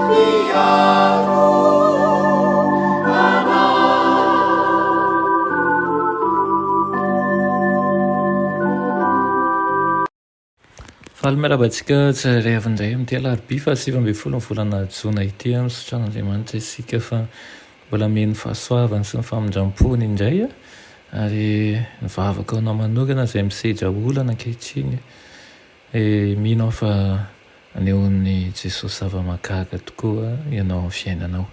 Mpiaro anay. Faly miarahaba antsika tsirairay avy indray amin'ity alarobia faha 19 ny volana jona ity. Misaotra an'Andriamanitra isika fa mbola mino ny fahasoavany sy ny famindram-pony indray ary mivavaka ho anao manokana izay misedra olana ankehitriny. Mino aho fa hanehoan'i Jesosy zava-mahagaga tokoa ianao amin'ny fiainanao.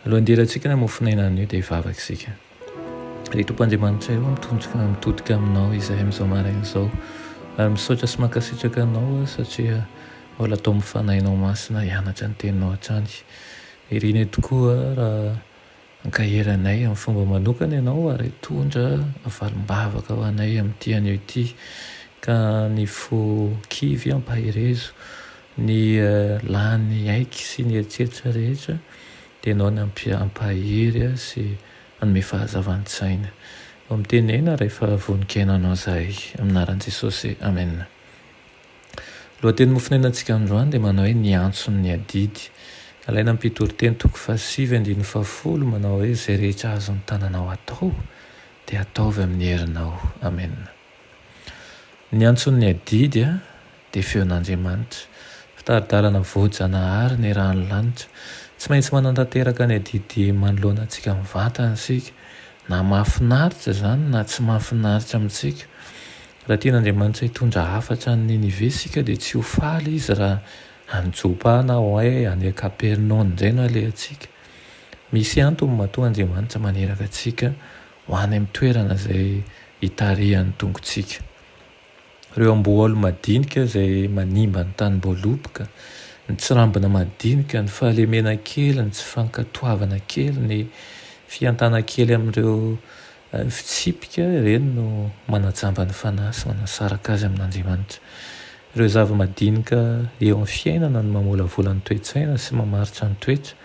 Alohan'ny hidirantsika ny hamofon'aina anio dia hivavaka isika. Ry Tompo Andriamanitray ô, mitondrika mitodika aminao izahay amin'izao maraina izao. Ary misaotra sy mankasitraka anao satria mbola atao amin'ny Fanahinao Masina hianatra ny Teninao hatrany. Irinay tokoa raha hankahery anay amin'ny fomba manokana Ianao ary hitondra valim-bavaka ho anay amin'ity anio ity. Ka ny fo kivy ampaherezo, ny lany aiky sy ny eritreritra rehetra dia Ianao no hampahery sy hanome fahazavan-tsaina. Vao mitenena rehefa vonon-kiaina anao izahay. Amin'ny anaran'i Jesosy. Amena. Lohateny mofonainantsika androany dia manao hoe ny antson'ny adidy. Alaina amin'ny Mpitoriteny toko fahasivy andininy fahafolo manao hoe izay rehetra azon'ny tananao atao dia ataovy amin'ny herinao. Amena. Ny antson'ny adidy dia feon'Andriamanitra. Fitari-dalana voajanahary ny ran'ny lanitra. Tsy maintsy manatanteraka ny adidy manoloana antsika mivantana isika, na mahafinaritra izany na tsy mahafinaritra amintsika. Raha tian'Andriamanitra hitondra hafatra any Ninive isika dia tsy ho faly izy raha any Jopa na hoe any Kapernaomy indray no alehantsika. Misy antony matoa Andriamanitra maniraka antsika ho any amin'ny toerana izay hitarihan'ny tongotsika. Ireo amboahaolo madinika izay manimba ny tanim-boaloboka, ny tsirambina madinika, ny fahalemena kely, ny tsy fankatoavana kely, ny fihantana kely amin'ireo fitsipika, ireny no manajamba ny fanahy sy manasaraka azy amin'Andriamanitra. Ireo zava-madinika eo amin'ny fiainana no mamolavola ny toe-tsaina sy mamaritra ny toetra.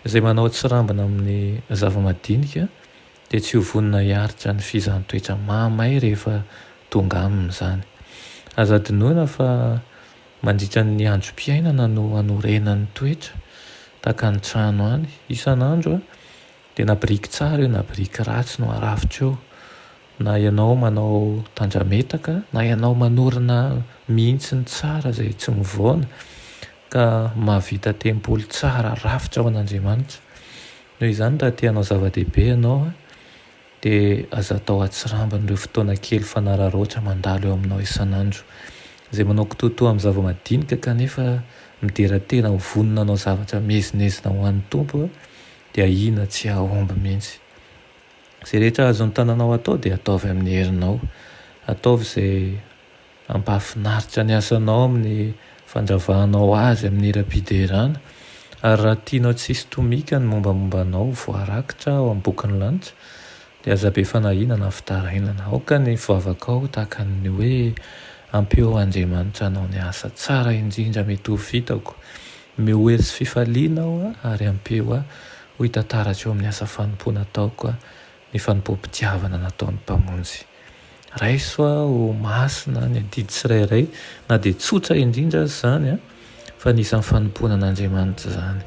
Izay manao tsirambina amin'ny zava-madinika dia tsy ho vonona hiaritra ny fizahan-toetra mahamay rehefa tonga aminy izany. Aza adinoina fa mandritra ny androm-piainana no anorenany toetra, tahaka ny trano any. Isan'andro dia na biriky tsara io na biriky ratsy no arafitra eo. Na ianao manao tandrametaka na ianao manorina mihitsy ny tsara izay tsy mivaona ka mahavita tempoly tsara rafitra ho an'Andriamanitra. Noho izany raha te hanao zava-dehibe ianao dia aza atao atsirambina ireo fotoana kely fanararaotra mandalo eo aminao isan'andro. Izay manao kitoatoa amin'ny zava-madinika kanefa midera tena ho vonona hanao zavatra miezinezina ho an'ny Tompo dia ahiana tsy hahomby mihitsy. Izay rehetra azon'ny tananao atao dia ataovy amin'ny herinao. Ataovy izay Hampahafinaritra ny asanao amin'ny fandravahanao azy amin'ny hiram-piderana. Ary raha tianao tsy hisy tomika ny mombamomba anao ho voarakitra ao amin'ny bokin'ny lanitra, dia aza be fanahiana na fitarainana. Aoka ny vavakao ho tahaka ny hoe, Ampio Andriamanitra hanao ny asa tsara indrindra mety ho vitako. Omeo hery sy fifaliana aho ary ampio ahy ho hita taratra eo amin'ny asa fanompoana ataoko ny fanompoam-pitiavana nataon'ny Mpamonjy. Raiso ho masina ny adidy tsirairay, na dia tsotra indrindra aza izany, fa anisan'ny fanompoana an'Andriamanitra izany.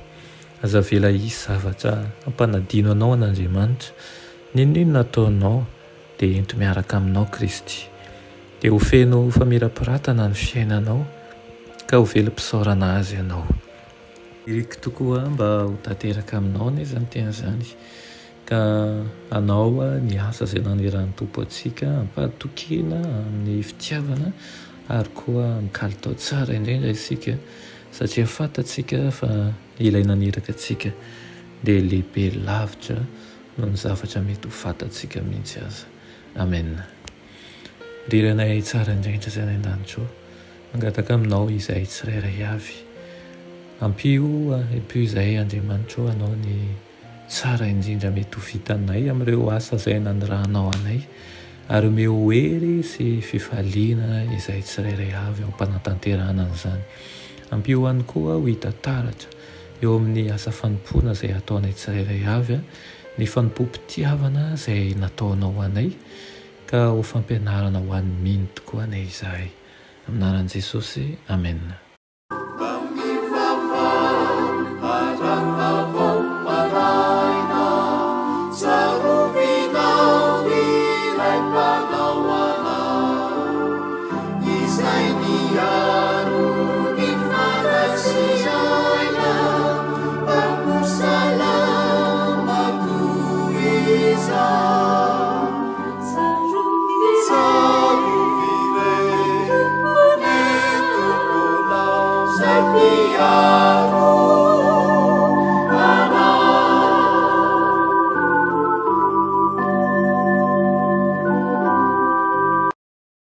Aza avela hisy zavatra hampanadino anao an'Andriamanitra. N'inon'inona ataonao, dia ento miaraka aminao Kristy. Dia ho feno famirapiratana ny fiainanao, ka ho velom-pisaorana Azy ianao. Iriko tokoa mba ho tanteraka aminao anie izany teny izany. Ka hanao ny asa izay nanirahan'ny Tompo antsika am-pahatokiana, amin'ny fitiavana ary koa amin'ny kalitao tsara indrindra isika satria fantatsika fa ilay naniraka antsika dia lehibe lavitra noho ny zavatra mety ho fantatsika mihitsy aza. Amen. Ry Rainay tsara indrindra izay any an-danitra ô, mangataka aminao izahay tsirairay avy. Ampio, ampio izahay Andriamanitra ô hanao ny tsara indrindra mety ho vitanay amin'ireo asa izay nanirahanao anay, ary omeo hery sy fifaliana izahay tsirairay avy eo am-panatanterahana an'izany. Ampio ihany koa ho hita taratra eo amin'ny asa fanompoana izay ataonay tsirairay avy ny fanompoam-pitiavana izay nataonao ho anay, ka ho fampianarana ho an'ny mino tokoa anie izahay. Amin'ny anaran'i Jesosy, amena.